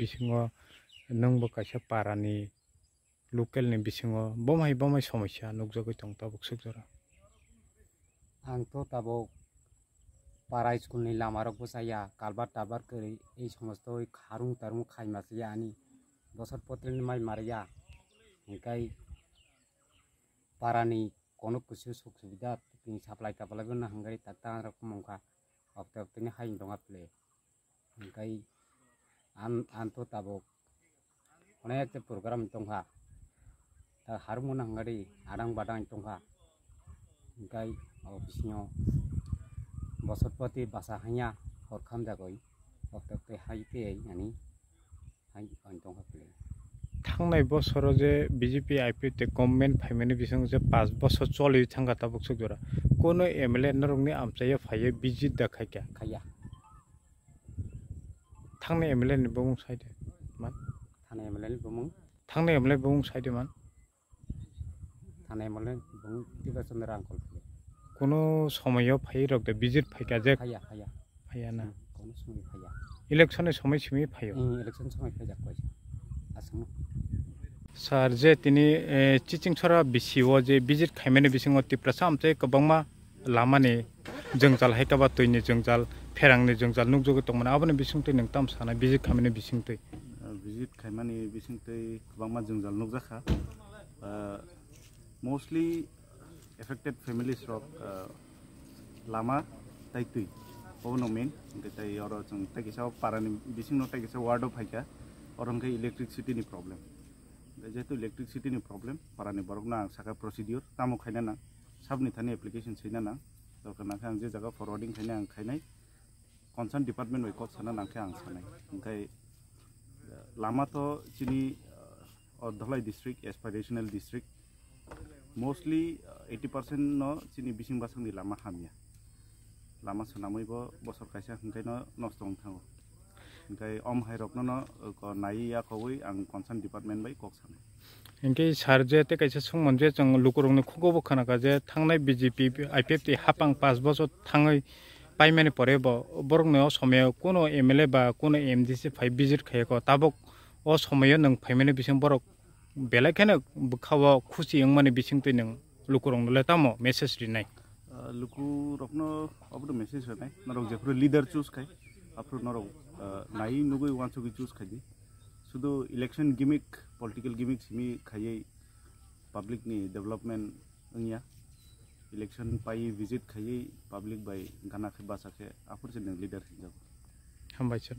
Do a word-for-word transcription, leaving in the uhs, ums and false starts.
Bisingo nwngbo kaisa parani local ni bisingo bomhai bomhai somosya nukjagwi tong tabuk suk jora. Ang to tabuk para school ni lama rok bwchaya, kalbar tabar kwrwi, ei somosto oi kharung tarung khaima chaya ani bosor potri ni mai marya, hingkai para ni kono kusu suk subida tini supply taplai bo nahangari tak ta rok mongkha, opte opte ni hai tongha ple. Hingkai an, an to tabuk onek je program tongkha. Ta harmon hangari adang badang tongkha. Hingkai o bisingo bosor poti basa hanya hor khamjagoi. Opte opte hai tei ani hai ang tongkha ple. Thangnai bosoro je B J P I P F te government phaimani bising je paanch bosor choli thangkha tabuk suk jora. Kono M L A norokni amchaio phaiyo visit da khaikha. Khaiya. Thangnai M L A ni bumung saide man. Thangnai M L A ni bumung? Thangnai M L A bumung saide man. Thangnai M L A ni bumung Tiba Chandra Angkol. Kono somoyo phai rok de visit phaikha je. Phaiya, phaiya. Phaiya na. Hmm, kono somoi phaiya. Election ni somoi simi phaio. Hmm, election somoi phaijak koi. Aswkno. Sir, je tini, eh, Chiching Chora B C o je visit khaimani bisingo Tiprasa amchai kwbangma lamani jwngjal, hai kaba twini jwngjal, pherangni jwngjal nukjagwi tongmani, aboni bisingtwi nwng tamo sana visit khaimani bisingtwi? Uh, visit khaimani bisingtwi kwbangma jwngjal nukjakha. Uh, mostly affected families rok, uh, lama tai twi, obono main. Hwnkhe tai oro chwng tai kisa parani bisingno tai kisa ward o phaikha, oro hwnkhe electricity ni problem. Jehetu electricity ni problem, parani borokno ang sakha procedure, tamo khaina nang, sabni thani application swina nang, dorkar nangkhe ang je jaga forwarding khaina ang khainai, concern department bai kok sana nangkhe ang sanai. Hwnkhe, lama to chini, uh, o Dhalai district, aspirational district, mostly, uh, eighty percent no chini bising basangni lama hamya. Lama swnamwi bo bosor kaisa hwnkhe no nosto wng thango. Hwnkhe om hai rokno no, uh, ko naiwi yakowi ang concern department bai kok sanai. Hwnkhe sir je tei kaisa sungmung je chwng lukurokni khugo bo khnakha je thangnai B J P I P F T hapang paanch bosor thangwi paimani pore bo borokni o somoyo kuno M L A ba kuno M D C phai visit khaiyakho, tabuk o somoyo nwng phaimani bising borok belai kheno bwkha-o khusi wngmani bisingtwi nwng lukurokno le tamo message rinai? Ah, lukurokno obono message rinai, norok jephuru leader choose khai, aphuru norok, ah, nai nugwi uansugwi choose khai di. Sudu election gimmick, political gimmick simi khaiwi public ni development wngya. Election pai visit khaiwi public bai gana khe basa khe aphuru se nwng leader hinjago. Hambai sir.